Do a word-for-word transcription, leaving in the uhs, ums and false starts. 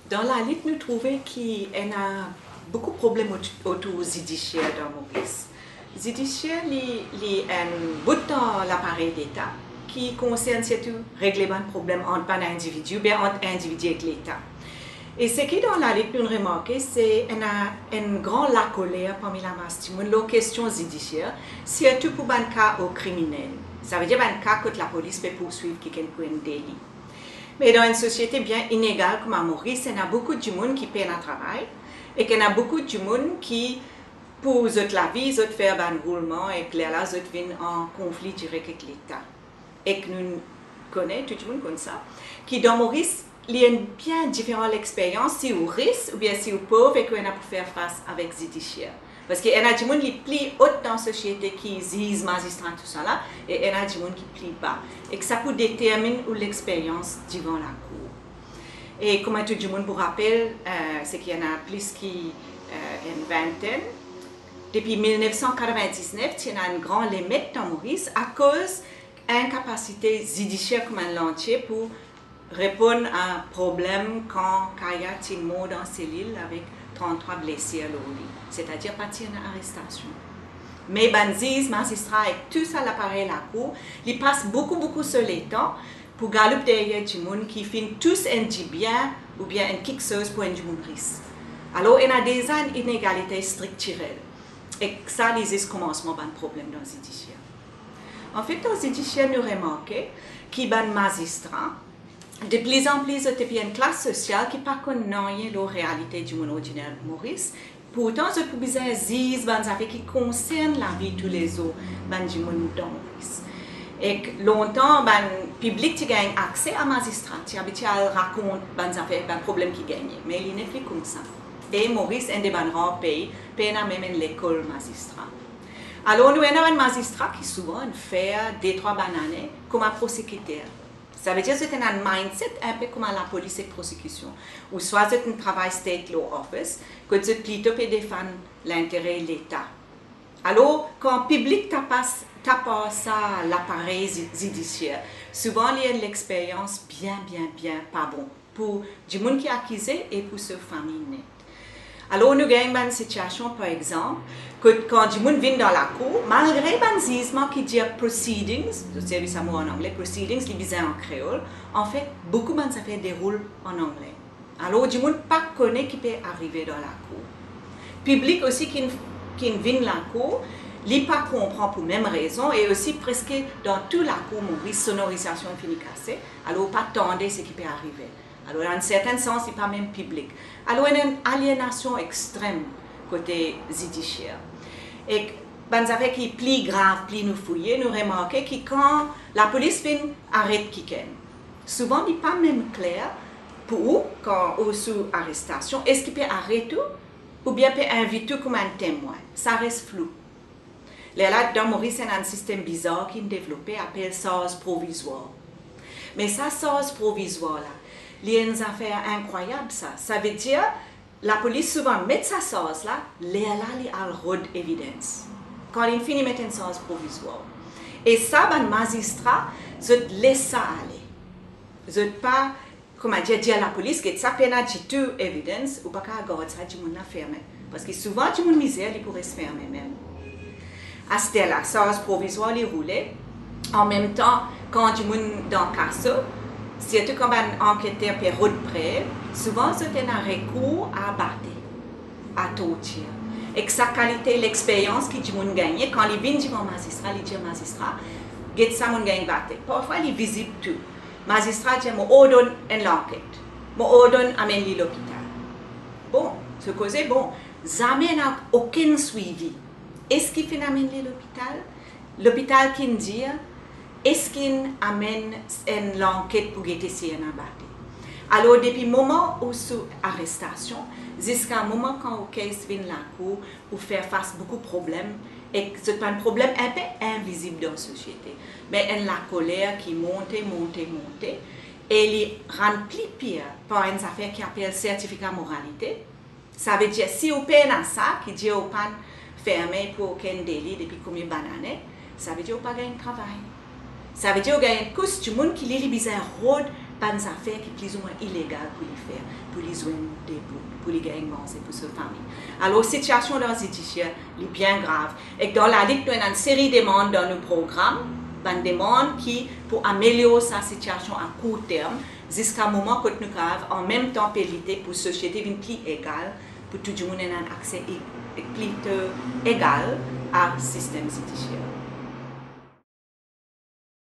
Dan lalit, nou trouve ki ena boukou problem ot-, otour zidisier dan Moris. Zidisier, li, li enn bout dan laparey Leta ki konsern sirtou regle bann problem ant bann individi oubien ant individi ek Leta. E seki dan lalit nou remarke, se ena enn gran lakoler parmi lamas dimoun lor kestion zidisier, sirtou pou bann ka o kriminel. Savedir bann ka kot lapolis pe pourswiv kikenn pou enn deli. Me dan enn sosiete bien inegal kouma Moris, ena boukou dimoun ki pena travay, ek ena boukou dimoun ki, pou zot lavi, zot fer bann roulman, ek lerla zot vinn an konfli direk ek Leta. Ek nou kone, tou dimoun konn sa, ki dan Moris, li enn bien diferan lexperyans si ou ris oubien si ou pov ek ou ena pou fer fas avek zidisier. Parski ena dimoun li pli ot dan sosiete ki ziz, mazistra, tousala, e ena dimoun ki pli ba. Ek sa pou determinn ou lexperyans devan lakour. E kouma tou dimoun pou rapel, eh, seki ena plis ki, eh, enn vintenn, depi mil nef san katrovin-diznef, ti ena enn gran lemet dan Moris akoz inkapasite zidisier kouma enn lantie pou reponn a problem kan Kaya ti mor dan selil avek tranntrwa blesir lor li, setadir pa ti ena arestasion. Me bann ziz, mazistra ek tou sa laparey lakour, li pas boukou, boukou so letan pou galoup deryer dimoun ki finn tous enn dibien oubien enn kiksoz pou enn dimoun ris. Alor, ena deza enn inegalite striktirel. Ek sa, li zis koumansman bann problem dan zidisier. Anfet, dan zidisier, nou remarke ki bann mazistra, de pli an pli, zot epi enn klas sosial ki pa konn nanye lor realite dimoun ordiner Moris. Pourtan, zot pou bizin ziz bann zafer ki konsern lavi toulezour bann dimoun dan Moris. Ek lontan, bann piblik ti gagn akse a mazistra, ti abitie al rakont bann zafer, bann problem ki gagne. Me li nepli koumsa. E Moris, enn de bann rar pei, pena mem enn lekol mazistra. Alor, nou ena bann mazistra ki souvan fer de trwa bann ane kouma prosekiter. Savedir zot ena enn mindset inpe kouma lapolis ek prosekision. Ouswa zot inn travay state law office, kot zot plito pe defann lintere Leta. Alor, kan piblik tapas, tap ar sa laparey zi-, zidisier, souvan li enn lexperyans bien, bien, bien pa bon pou dimoun ki akize e pou so fami net. Alor, nou gagn bann sitiasion, par exanp, kot kan dimoun vinn dan lakour, malgre bann zizman ki dir proceedings, zot servi sa mo an angle, proceedings, li bizin an kreol, anfet, boukou bann zafer deroul an angle. Alor, dimoun pa kone ki pe arive dan lakour. Piblik osi ki'nn, ki'nn vinn lakour, li pa konpran pou mem rezon, e osi preske dan tou lakour Moris, sonorizasion fini kase, alor pa tande seki pe arive. Alor, dan enn sertenn sans, li pa mem piblik. Alor, ena enn alienasion extrem kote zidisier. Ek bann zafer ki pli grav, pli nou fouye, nou remarke ki kan lapolis vinn aret kikenn, souvan li pa mem kler pou ou, kan ou sou arestasion, eski pe aret ou, oubien pe invit ou kouma enn temwin. Sa res flou. Lerla, dan Moris, ena enn sistem bizar ki'nn devlope, apel sarz provizwar. Me sa sarz provizwar la, li enn zafer inkrwayab sa. Savedir, lapolis souvan met sa sarz la, lerla li al rod evidens. Kan li fini met enn sarz provizwar. E sa, bann mazistra, zot les sa ale. Zot pa, kouma dir, dir lapolis, get sa, pena ditou evidens, ou pa kav gard sa dimoun la ferme. Parski souvan dimoun mizer, li pou res ferme mem. Aster la, sarz provizwar li roule. Anmemtan, kan dimoun dan kaso, sirtou kan bann anketer pe rod prev, souvan zot ena rekour a bate, a tortir. Ek sa kalite lexperyans ki dimoun gagne, kan li vinn devan mazistra, li dir mazistra, get sa, mo'nn gagn bate. Parfwa, li vizib tou. Mazistra dir, mo ordonn enn lanket. Mo ordonn amenn li lopital. Bon, so koze bon, zame ena okenn swivi. Eski finn amenn li lopital? Lopital ki'nn dir, eski'nn amenn enn lanket pou gete si ena bate? Alor, depi moman ou sou arestasion, ziska moman kan ou case vinn lakour, ou fer fas boukou problem, ek zot bann problem inpe invizib dan sosiete. Me enn lakoler ki monte, monte, monte, e li rann pli pir par enn zafer ki apel sertifika moralite. Savedir, si ou pena sa, ki dir ou pa'nn ferme pou okenn deli depi komie bann ane, savedir ou pa gagn travay. Savedir ou gagn enn kous dimoun ki li, li bizin rod bann zafer ki plizoumwin ilegal pou li fer, pou li zwenn de bout, pou li gagn manze pou so fami. Alor, sitiasion dan zidisier, li bien grav. Ek dan lalit, nou ena enn seri demann dan nou program, bann demann ki pou amelior sa sitiasion a kour term, ziska moman kot nou kapav an mem tan pe lite pou sosiete vinn pli egal, pou tou dimoun ena enn akse e, e plito egal a sistem zidisier.